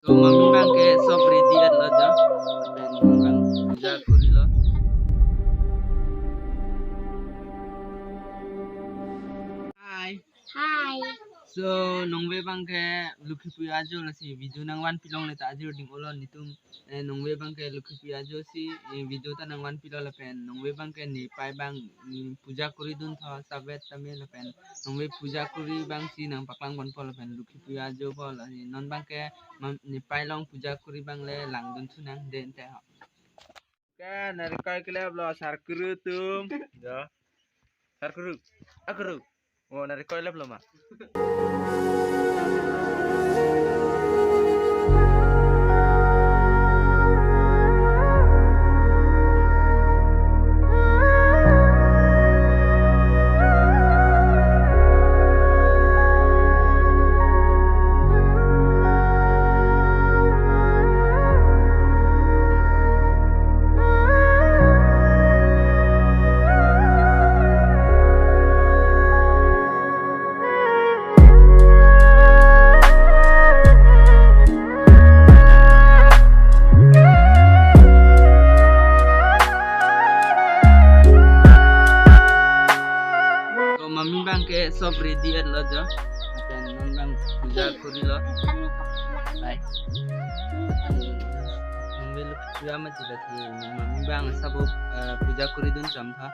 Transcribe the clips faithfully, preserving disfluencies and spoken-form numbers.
To mami abang ke sob ready-etlo jo. Lapen non abang puja kurilo. Hi. Hi. So, nonve abang ke Lokhi Puja ajo lasi video nangvanpi longle ta ajir ding olo netum. Eh, nonve abang ke Lokhi Puja ajo si, eh, video ta nangvanpilo lapen nonve abang ke nepei abang, mm, puja kuri dunthu savet tame lapen nonve puja kuri abang si nangpaklang ponpo lapen Lokhi Puja ajo po lasi non abang ke mam-, nepei along puja kuri abang le langdun thunang den te ho. Ke narikoi keleplo sarkuru atum. Jo. Sarkuru. Akuru. Oh, narikoi keleplo ma. To mami abang ke sob ready-etlo jo. Lapen non abang puja kurilo. Bye. Nonve Lokhi Puja mati lasi mami abang sabo, eh, puja kuri dun cham tha.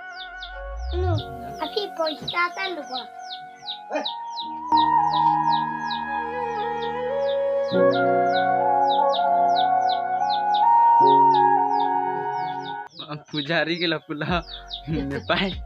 No, api poisa ta lupa. Pujari ke lapu la nepei.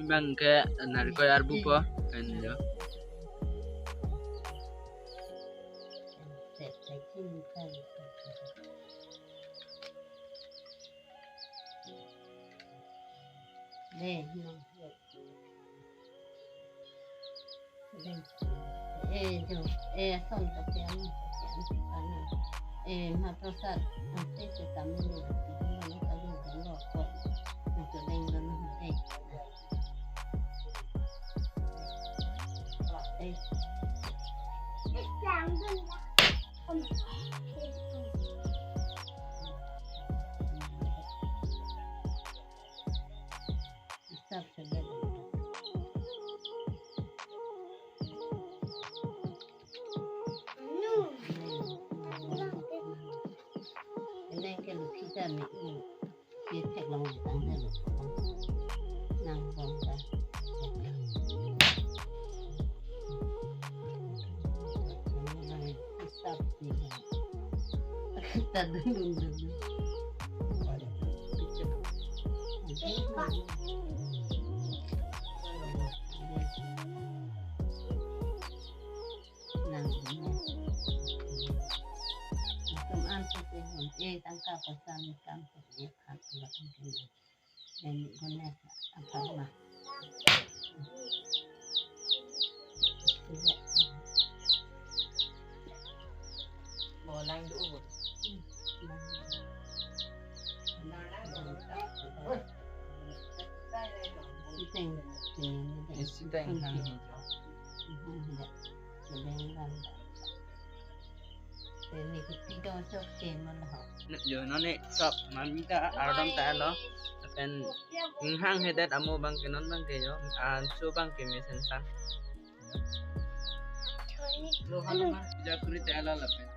Abang ke narikoi arbupo, kan jo. Dei, no. Dei. Eh, jo. Eh, ason ta pian, pian, pian. Eh, maprasad, ante se kami no, no, kami no, no, ko. No, to dei, no, no, dei. Eh. Ini ke Lokhi ta me, ke theklong tang ta lo. Nang bom ta. Stop ni. Ta dun dun dun. Nang, nang. Tum an sa te hon. Eh, tangka pasan kam sa te an sa te hon. Nang guna apa ma? Bolang du. Siteng, siteng. Siteng. Yo, non ne sob mami ta ardom ta lo. Lapen inghang hedet amo abang ke non abang ke yo. Anso abang ke mesen tang. Lo halo ma jakuri ta lo lapen.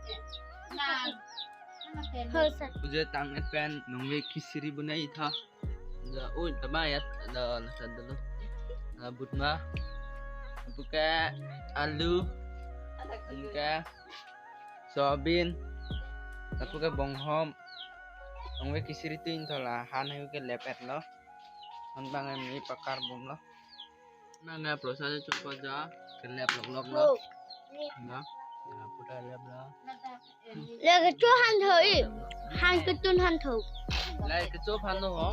Ho sir. Uje tang-et pen nongve kisiri bonai tha. Da, oi, tama ya, da, lasa dulu. Da, butma. Lapu ke alu. Lapu ke soyabin. Lapu ke bonghom. Nongve kisiri tin thola han hai ke lepet lo. Anbang ami pakar bom lo. Nang ya prasad chokpo ja, kelep lok lok lo. Na, na puta lep lo. Lake cho han tho i. Han ketun han tho. Lake cho han tho ho.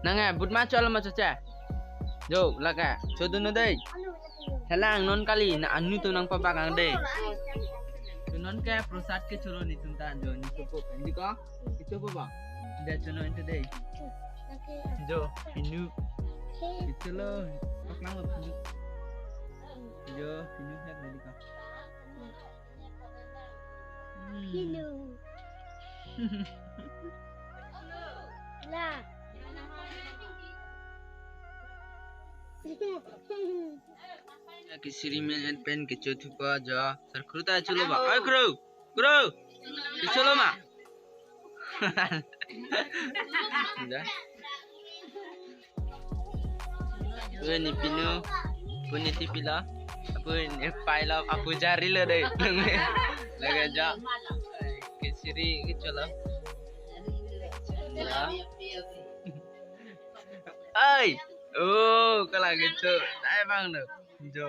Nang ya butma cholo ma choche. Jo, lake chodun dei. Thalang non kali na anu tu nangpabak ang dei. Tu non ke prasad ke cholo netum ta jo netum po. Indi ko? Kechopo ba? Dia chono ente dei. Jo, pinu. Kecholo. Paklang lo pinu. Jo, pinu hak dei ka. Hmm. Pinu. La. Ya, kisiri men-et pen kecho thupo jo. Sir kru ta cholo ba? Oi kru. Kru. Kecholo ma? Da. Oi ne pinu. Pun ne tipi lo. Pun ne pai lo. Apu jari lo dei. Lake jo. Kisiri kecholo. Ya. Ai. Oh, kalang kecho. Ai bang lo. Jo.